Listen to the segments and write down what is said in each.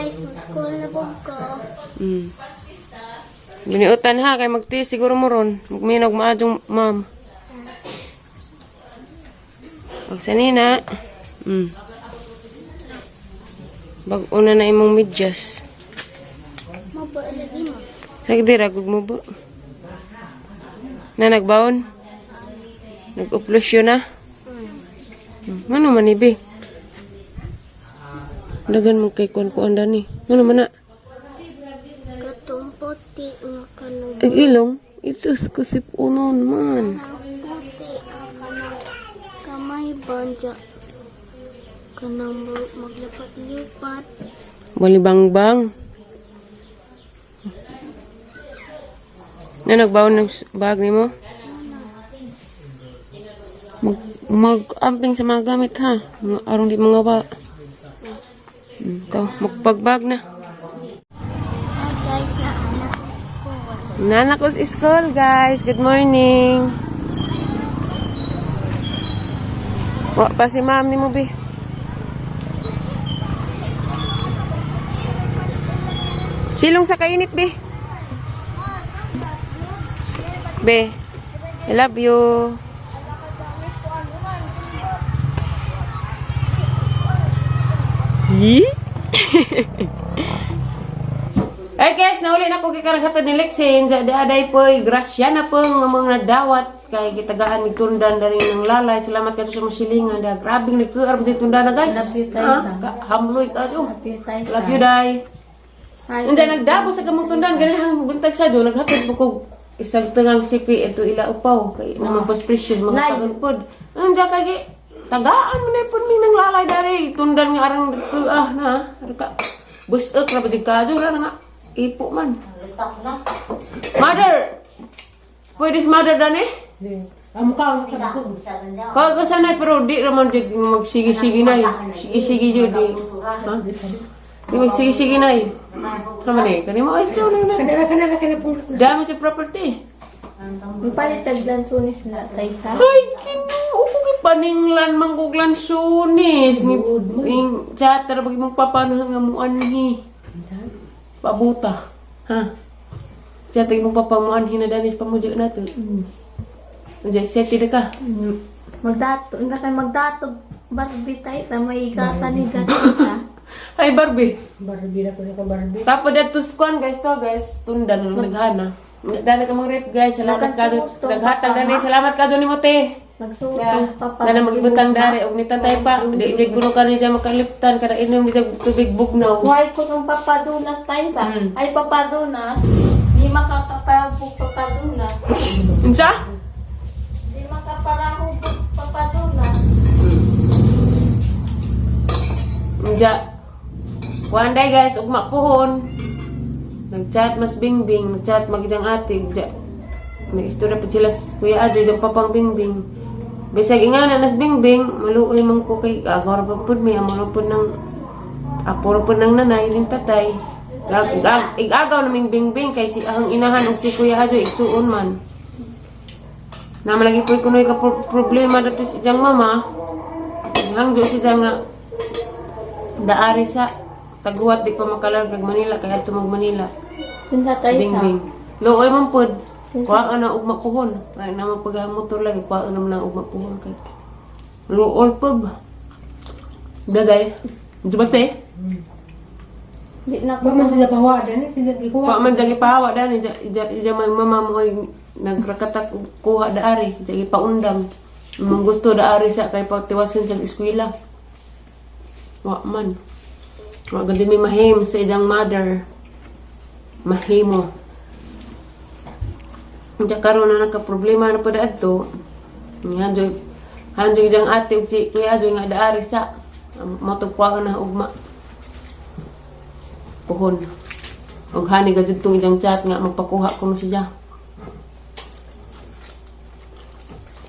Guys, school na po ko. Biniutan ha, kay magtiis siguro mo ron. Magminog maadjong ma'am. Pagsanina. Bag-o na na imong medyas. Mabo lagi mo. Sagdi ragog mo ba? Na nagbaon? Nag-uplos yun na? Ano man ibi? Dagan mo kay kuan kuan dani. Ano man na? Katong puti nga kanang Ang ilong, ito kusip unon man. kanang puti ang kanang kamay banja. Kanang maglapat-lipat. Balibangbang. Na nagbaon ng bag nimo? Mag mag-amping sa mga gamit ha. Mga arong di mga ba. To, magpagbag na. Hi guys, na anak ko school. Nana ko sa school, guys. Good morning. Wa pa si ma'am ni mo, be. Silong sa kainit, be. Be, I love you. Yee? Ay guys, nahuli na ko kay karang hatod ni Lexin. Sa di aday po, grasya na po nga mga nadawat kay gitagaan mig tundan dali ng lalay. Salamat kayo sa mga silingan. Da grabing nagkuar sa tundan na guys. Love you, tay. Ha? Hamloy ka jo. Love you, tay. Love you day. Hi. Unsa nagdabo sa kamong tundan ganihang buntag sa jo naghatod po kog isang tangang sipi ito ila upaw kay naman pas presyo mga Nay. tagal pod. Unsa kay gi- tagaan mo na pod mi nang lalay dari tundan nga arang ah na ka busok ra ba jud ka jo ra na nga ipo man. Mother! Pwede si mother dani? Kag sanay pero di raman jud magsige-sige na Sige-sige jud di. Ha? Di magsige-sige na Tama ni, kani mo ay siya na. Kanara, kanara, kanara po. Dami sa property. Palit taglansunis na tay sa. Ay, Ginoo ko gipaninglan man kog lansunis ni ing chatter pag imong papa na nga muanhi. Pabuta. Ha? Chatter imong papa muanhi na danis pamudyo na to. Unsa excited ka? Magdato, unsa kay magdatog Barbie tay sa may kasa ni Jatita. Ay, Barbie. Barbie na ko na ka Barbie. Tapos dato skuan guys to guys, tundan nang naghana. Dana ka mga rep guys, salamat ka Nagkatungos to, naghatag papa, dani, salamat ka ni mo te. Magsuot Ya, ang papa. Dana magbutang dari og nitantay pa, di jud kuno kani dyan makaliptan kada inom di jud tubig bugnaw. Why ko tong papadunas tay sa? Ay papadunas. Di makakaparabog papadunas. Unsa? Di makaparahubog papadunas. Unja. Kuan day guys, ugma puhon. Nagchat mas bingbing, nagchat magijang ate, unja. Nag-istorya pa sila sa Kuya Adjo, isang papang bingbing. Bisag ingana nas bingbing, maluoy man ko kay agaw ra pud mi, amo ra pud ng apo ra pud ng nanay ning tatay. Igagaw naming bingbing kay si ang inahan og si Kuya Adjo igsuon man. Naman lagi po kunoy ka problema dato si iyang mama. Hangjo siya nga daari sa taguwat di pa makalargag Manila kay adto mag Manila. Unsa tay sa? Bingbing. Luoy man pod. Kuha na ugma puhon. Ay naman pag ang motor lagi kuha na man ang ugma puhon kay. Luoy pod. Dagay. Di ba te? Di na ko Ba man sila pawa dani, sila gikuha. Pa man jagi pahawa dani ja ja, ja man mama mo ay nagrakatak og kuha daari jagi paundang. Imong gusto daari sa kay patiwason sa eskwela. Wa man. Wa gandi mi mahim sa iyang mother. Mahimo. Unya karon na nagka-problema na pud adto. Ni hanjoy hanjoy iyang ate ug si Kuya Ajoy nga daari sa motog kuha na ugma. Puhon. Og hani ga jud tong iyang chat nga magpakuha kuno siya.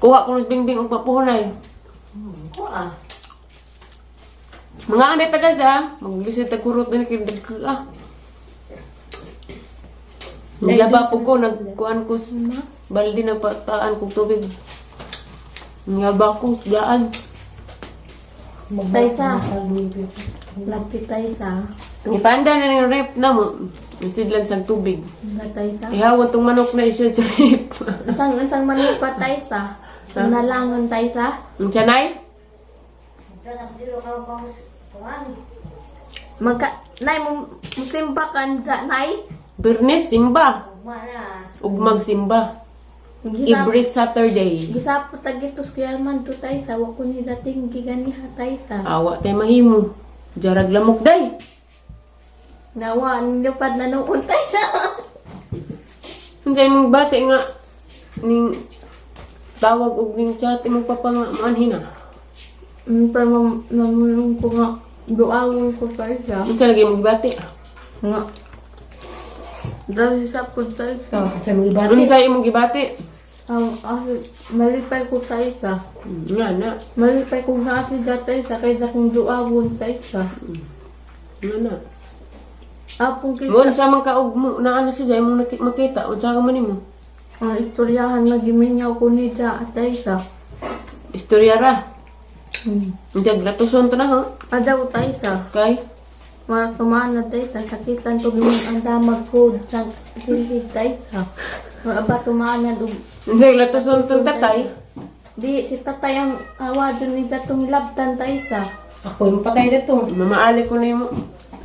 Kuha kuno si Bingbing og papuhon ay. Kuha. Mga anay tagal da, maglisid tag kurot din kay dagko ah. Naglaba po ko, nagkuan ko baldi nagpataan kog tubig. Naglaba ko, daan. Tay sa. Love you tay sa. Ipanda na ng rep na mo. Nasidlan sa tubig. Na Taysa. Ihawan tong manok na isya sa rep. Isang isang manok pa Taysa. Nalangon Taysa. Ang tiyanay? Magka nay mo musimba kan dya nay. Birnis, simba. Ugmag simba. Gisap, Every Saturday. gisapot tagitos kuya man to Taysa. Wa ko ni dating giganiha Taysa. Awa tayo mahimo. Jarag lamok day. Nawa ang lupad na noon Taysa. Unsay mong bati nga ning tawag og ning chat imong papa nga maanhin na. Pero mamulong ko nga duawon ko Taysa. Unsa lagi mong bati? Nga. Dahil sa po Taysa. Sa mga ibati. Unsa imong gibati? Ang malipay ko Taysa. Nga na. Malipay ko nga si Taysa kaysa kung duawon Taysa. Nga na. Apong kita. Mo unsa man ka og mo na ano siya imong makita unsa ka man nimo? Ang istoryahan na giminyaw ko ni Ja at Taysa. Istorya ra. Unsa glatuson to na ha? Adaw Taysa. Kay Mga kumana Taysa. Sakitan to gimong ang damag ko sa silhig Taysa. Mga ba tumana dug. Unsa glatuson tong tatay? Di si tatay ang awa dun ni Ja tong labtan Taysa. Ako yung patay na to. Mamaali ko nimo.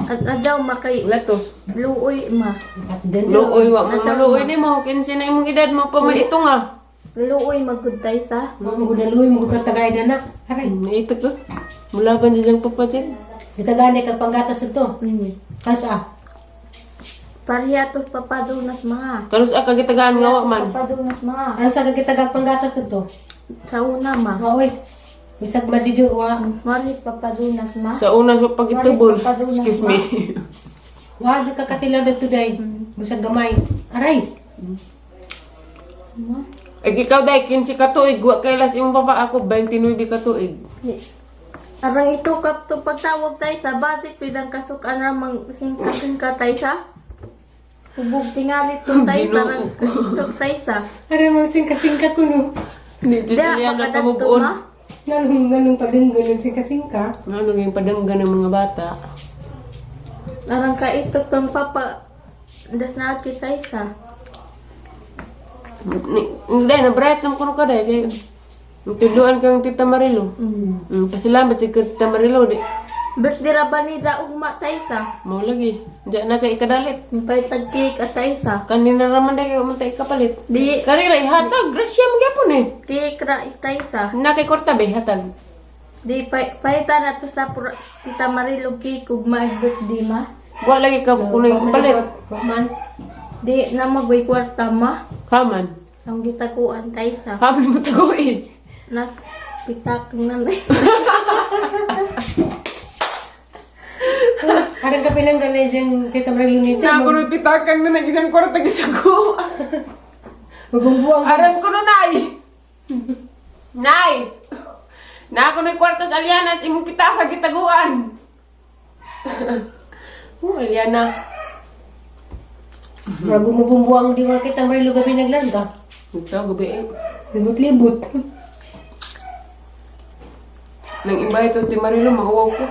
At adaw makay Latos. luoy ma. At din Luoy wa mo maluoy nimo 15 na imong edad mo pa man ito nga. Luoy magud Taysa. Mga gunaluy, mga tagay na na. Aray. Naito ko. Mulaban siya papa dyan. Itagani kag panggatas ito. Kasa. Pareha to papadunas mga. Karos ka gitagaan nga wa man. Papadunas mga. Ano sa kagitagag panggatas ito? Sa una ma. Maoy. Bisag madidyo wa. Maris papadunas ma. Sa una sa pagitubol. Excuse me. Wa di ka katilaw dito day. Bisag gamay. Aray. Ma. Ay ikaw dai 15 ka tuig wa kay las imong papa ako 29 ka tuig. Arang ito kap to pagtawag tayo sa basic pidang kasukan ramang singka-singka tayo sa. Hubog tingali to tayo sa Ginoo rang ito tayo sa. Aray mang singka-singka ko no. Hindi Di siya na makadadto kamubuon. ma. Nganong nganong padenggan ng singka-singka. Ano yung padanggan ng mga bata? Arang ka ito tong papa das na aki tayo sa. Hindi, na-bright ng kuno ka dai kay Tuluan kang Tita Marilo. Pasalamat si Tita Marilo di. Birthday ra ba ni ja ugma tayo sa. Mao lagi. Di na kay ikadalit. Paitag cake at tayo sa. Kanina raman dai kay man tay kapalit. Di Kanina ihatag, grasya mo gyapon eh. cake ra tayo sa. Na kay kwarta be hatag. Di palitan na to sa Tita Marilo cake ugma ag birthday ma. Wa lagi ka kuno kapalit. Wa man. Di na magoy kwarta ma. Haman. Ang gitakuan tayo sa. Haman mo taguin. Nas pitak na na. Arang kapilang ganay diyang kita Marilo nito. Na ako nung pitakang na nag-isang kwarta kita ko. Mabumbuang. Aran ko no, Nay! Nay! Na ako nung kwarta sa Alianas, imong pitaka gitaguan. Oh, Aliana. Murag mabumbuang di mga kita Marilo gabi naglarga. Ito, gabi eh. Libot-libot. Nang iba ito, ti Marilo, mauwaw ko.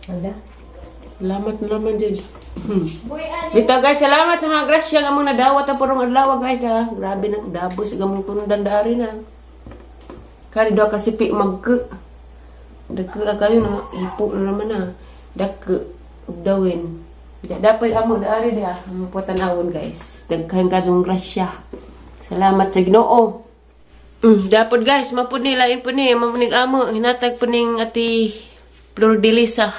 Wala. Salamat na naman, Jed. Bitaw guys, salamat sa mga grasya nga mong nadawat ang purong adlaw guys ha. Grabe nang dabos nga mong tundan dari na. Kari daw kasi pi magke. Dagke kayo na ipo na naman na. Dagke ug dawin. Ja, dapat amo dari dia ang patanawon guys. Daghan ka yung grasya. Salamat sa Ginoo. Dapat guys, mapud ni lain po ni, mapunig amo, hinatag po ning ati Flor de Lisa.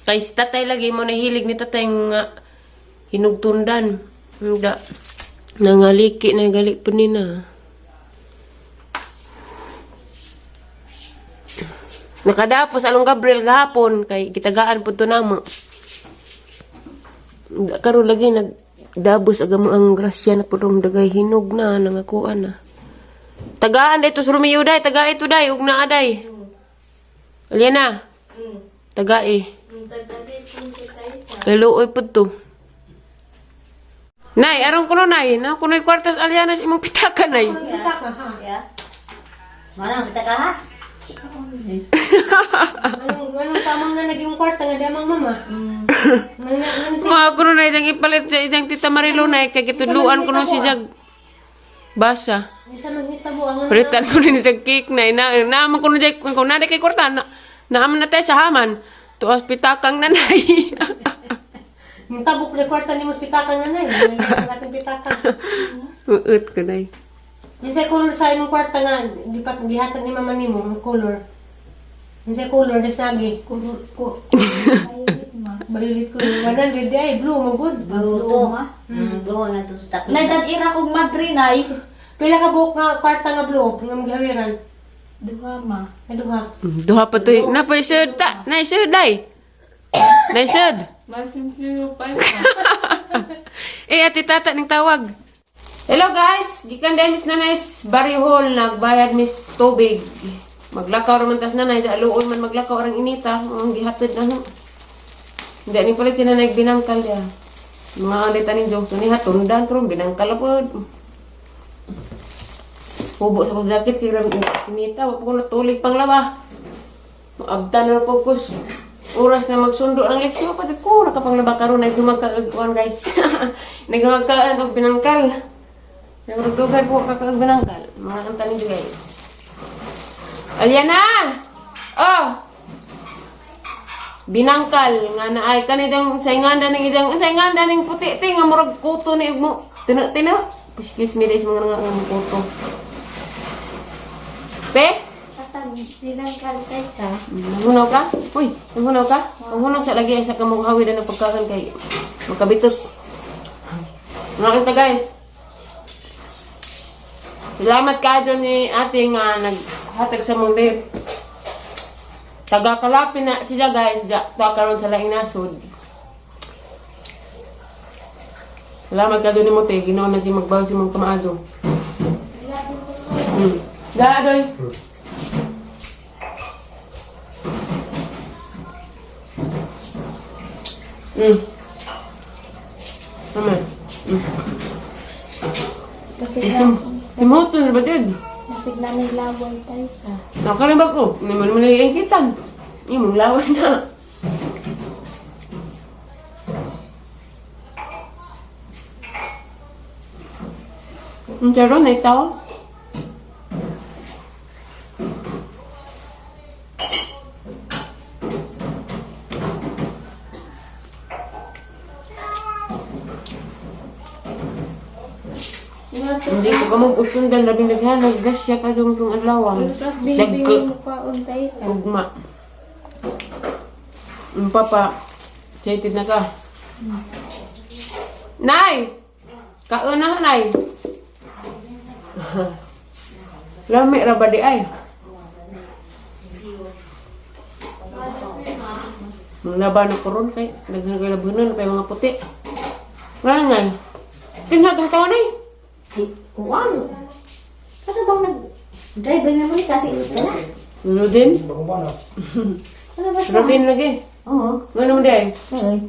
Kay si tatay lagi mo nahilig ni tatay nga hinugtundan. Hindi. Nangaliki na gali po ni na. Nakadapos along Gabriel gahapon kay gitagaan po to namo. Karon lagi nagdabos agam ang grasya na purong dagay hinog na nangakuan na. Tagaan dito sa Romeo day, taga ito day, ug naa day. Aliana. Taga eh. Kay luoy pud to. Nay, aron kuno nay, na kuno'y kwartas Aliana sa imong pitaka nay. Marang kita ka ha? Anong tamang na naging kwarta nga damang mama? Ano siya? Mga kuno na itang ipalit sa isang Tita Marilo na kay gitudluan ko no si Jag. Basa. Isa man hitabo ang Palitan ko rin sa cake na ina na man kuno jay kung na kay kwarta na naaman na tayo sa haman. Tuas pitakang nanay. Yung tabok na kwarta ni mo pitakan na nay. Ang ating pitakan. Uut ko nay. Yung sa color sa imong kwarta nga di pa gihatag ni mama nimo ang color. Yung sa color desagi color ko. Violet ko 100 di ay blue mo good. Blue to. Blue na to sa taklo. Nagdad-ira kog madre nay. Pila ka buok nga kwarta nga blue nga maghawiran? Duha ma. Ay duha. Duha pa to. Na pa isod ta. Na isod day. Na isod. Masimplyo pa. Eh, ate tata ning tawag. Hello guys, gikan dahil Miss Nanay's Barrio Hall nagbayad Miss Tubig. Maglakaw raman tas nanay, aluon man maglakaw orang inita, ang gihatod na ho. Hindi ni palit si nanay binangkal ya. Mga ulit aning joke ni hatundan kron binangkal pod. Hubo sa kong jacket kay grabe inita, wa pa ko natulig panglaba. Maabtan na po ko oras na magsundo ng leksyon pati ko nakapanglaba karon ay gumagkaagkuan guys. Nagmagkaan og binangkal. Nagdugay ko kakaag binangkal. Mga kanta ninyo guys. Aliana! Oh! Binangkal nga na ay kanidang sainganda ning idang sainganda ning puti ti nga murag kuto ni mo. Tino tino. Excuse me guys mga nga nga kuto. Pe? Katang binangkal tayo sa. Nanghunaw ka? Uy, nanghunaw ka? Nanghunaw sa lagi sa kamukhawi na ng pagkakan kay magkabitot. Mga kita guys. Salamat ka dyan ni ate nga naghatag sa mong date. Taga Kalapin na siya guys, ja, ta karon sa laing nasod. Salamat ka dyan ni mo te, Ginoo na di magbaw si mong kamaado. Da, adoy. Tama. Timuto na ba dyan? Nasig namin laway tayo sa. Nakalibag ko. Hindi mo naman naiingkitan. Imong laway na. Ang taro na itaw. Hindi ko kamog usundan labing daghan naggasya ka dong tong adlaw. Baby mo kaon tayo sa. Ugma. Ang papa, excited na ka. Nay! Kaon na, Nay. Lami ra ba di ay? Mga laban na koron kay daghan kay labunan kay mga puti. Wala nga. Tinghag ang taon ay. Si Kuan. Ano bang nag-driver na mo ni kasi ito na? Luludin? Ano ba siya? Luludin lagi. Oo. Ano mo di ay? Oo.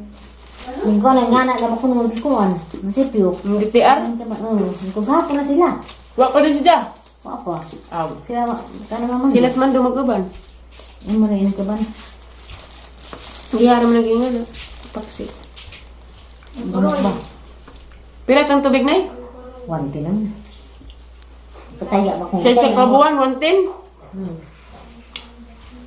Kung ko na nga na ko nung sa kuan. Masipyo. Ang DTR? Oo. Kung hapon na sila. Wa pa din siya. Wa pa. Aw. Sila kana naman. Sila sa mando mag-uban. Ano rin ka ba? Gihara mo naging ano, paksi. Ano ba? Pila tang tubig na eh? Wanti lang. Pataya ba kung Sa isang kabuan, 110.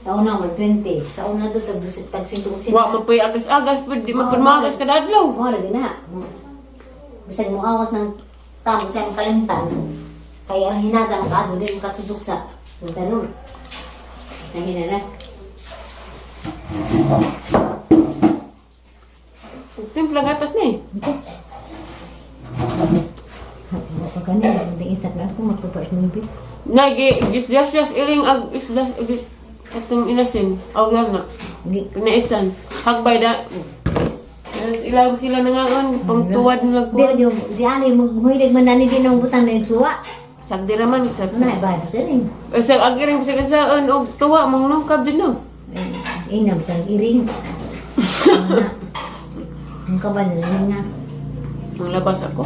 Taon na, 120. Taon na doon, tag 5 Wa man po'y agas-agas, pwede di man po maagas kada adlaw. Mo lagi na. Bisag mo awas ng tamo sa imong kalimtan. Kaya ang hinaga ang kaado di mo katudok sa tanong. Sa hinana. Timpla gatas na eh. Pag ganun, hindi instant na ako magpapars ng bit. Nagi, gisdas iling ag isdas ag atong inasin. Aw na. Hindi. Pinaisan. Hagbay da. Yes, ilang sila nangangon, pangtuwad nila Di ko. lagi si Ali maghuhilig man nani din ang butang na yung suwa. Sagdi raman sa Ano na ba sa ning? Sa agiring sa kasaan og tuwa mangnungkab din no. Ina butang iring. Ano na. Ang kaban na nga. Ang labas ako.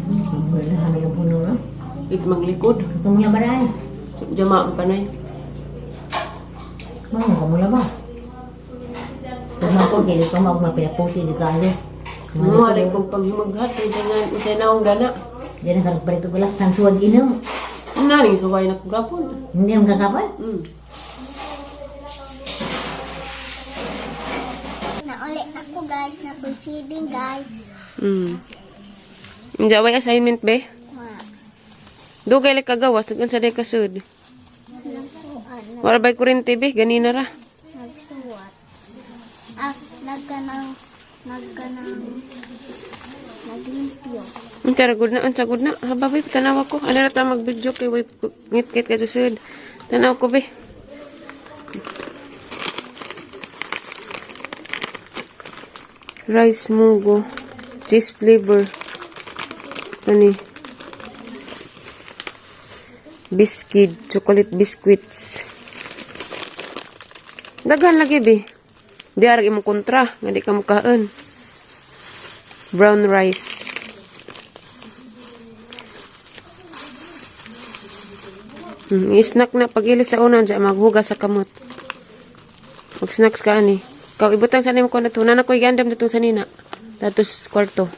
Wala na puno no. It manglikod. Itong mga baray. Jama ang panay. Mga ka mula ba? Tugma ko, kaya ko magmapinaputi sa kayo. Mga alay kong paghimaghat, unsay naong dana. Diyan ang karagpalit ko lang, sansuwag ino. Naning suway na kagapon. Hindi ang kakapal. Nauli ako guys, na feeding guys. Unsa way assignment be? Wa. Dugay lay kagawas, nag-unsa day kasud. Nagsuan, Wala bay kurente be, ganina ra. nagsuwat. Ah, nagkanang, naglimpyo. Unsa ra gud na, unsa gud na. Haba be, tanawa ko. Ano ra ta mag-video kay way ngit-ngit ka susud. Tanaw ko be. Rice mugo. Cheese flavor. Ani. Biscuit, chocolate biscuits. Daghan lagi be. Di arag imong kontra, nga di ka mukaon. Brown rice. I-snack na pag ilis sa una dyan, maghugas sa kamot. Mag-snacks ka ani. Ikaw ibutang sa nimo ko na to. Nana ko igandam na to sa nina. Datos kwarto.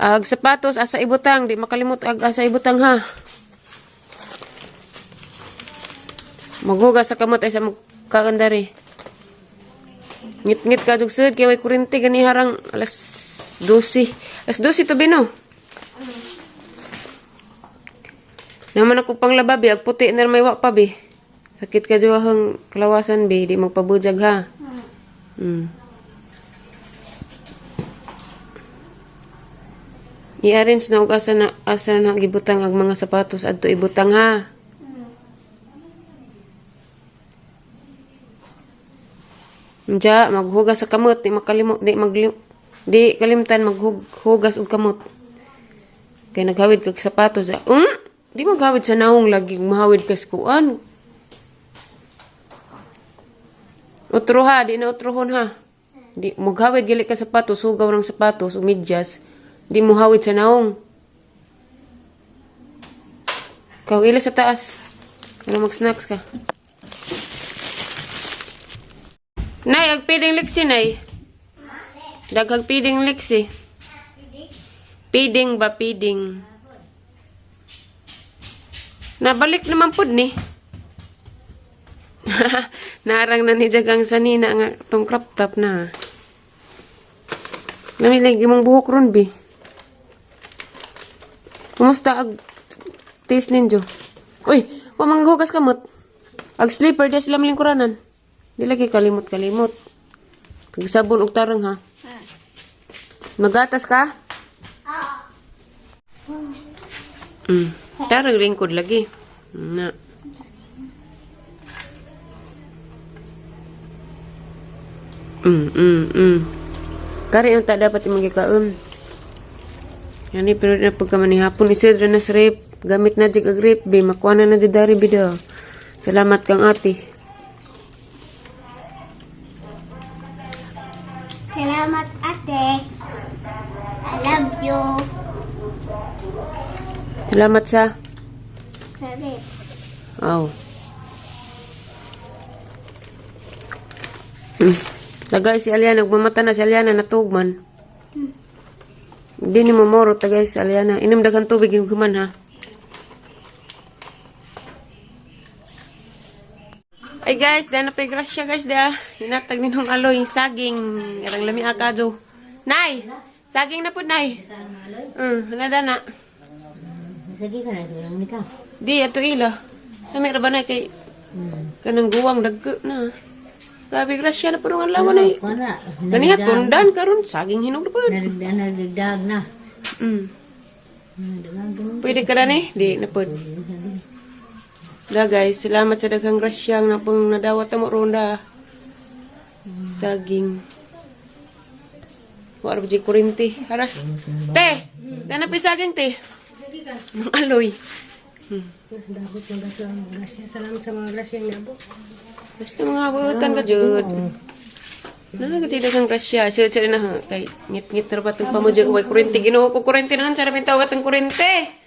Ag sapatos asa ibutang, di makalimot ag asa ibutang ha. Maghugas sa kamot ay sa magkaandari. Ngit-ngit ka jug sud kay way kurente gani harang alas 12. Alas 12 to bino. Naman ako pang laba, bi. Ag puti na may wa pa, bi. Sakit ka duwahang kalawasan, bi. Di magpabujag, ha? I-arrange na og asa na gibutang ang mga sapatos adto ibutang ha. Unja, maghugas sa kamot, di makalimot, di maglim, di kalimtan maghugas og kamot. Kay naghawid kag sapatos. Ah. Di maghawid sa naong lagi mahawid ka sa kuan. Otro ha, di na otrohon ha. Di maghawid gali ka sapatos, hugaw ng sapatos, o medyas. Di mo hawid sa naong. Ikaw, ila sa taas. Pero mag-snacks ka. Nay, agpiding liksi, nay. Daghag piding liksi. Piding ba, piding. Nabalik naman pud ni. Naarang na ni Jagang sanina nga tong crop top na. Nami lagi mong buhok ron, bi. Kumusta ag taste ninyo? Uy, wa manghugas kamot. Ag sleeper di sila malingkuranan. Di lagi kalimot-kalimot. Pagsabon og tarang ha. Magatas ka? Tarang lingkod lagi. Na. Kari yung ta dapat imong gikaon. Yani pero na pagka manihapon isidro na sa rape. Gamit na jig ag rape bi makuha na na jud dari bi daw. Salamat kang ate. Salamat ate. I love you. Salamat sa Sabi. Aw. Tagay si Aliana, nagmamata na si Aliana, natugman. Hindi ni momoro, tagay si Aliana. Inom daghang tubig yung human ha. Ay guys, dahil na pa'y grasya guys da. Hinatag ninong aloy, yung saging. Arang lami akado. Nay! Saging na po, Nay. Nada na. Sige ka na, sige mo ka. Di, ato ila. Lami ra ba na kay kanang guwang dagko na. Grabe grasya na po nung alawan ay. Kuha na. Ganiha tundan karon saging hinog na po. Narigdag na. Narigdag. Pwede ka na ni? Di na po. Da guys, salamat sa daghang grasya nga pong nadawat mo ronda. Saging. Wala ba kurente? Haras. Te! Dana pa saging te. Ang aloy. Dagot ng grasya, ang grasya. Salamat sa mga grasya nga po. Basta mga butan ka jud. Nana ka daghang grasya. Siya siya na ha. Kay ngit-ngit na ba itong pamudya. Uy, kurente. Ginoo ko kurente na lang. Sarap yung tawat ang kurente.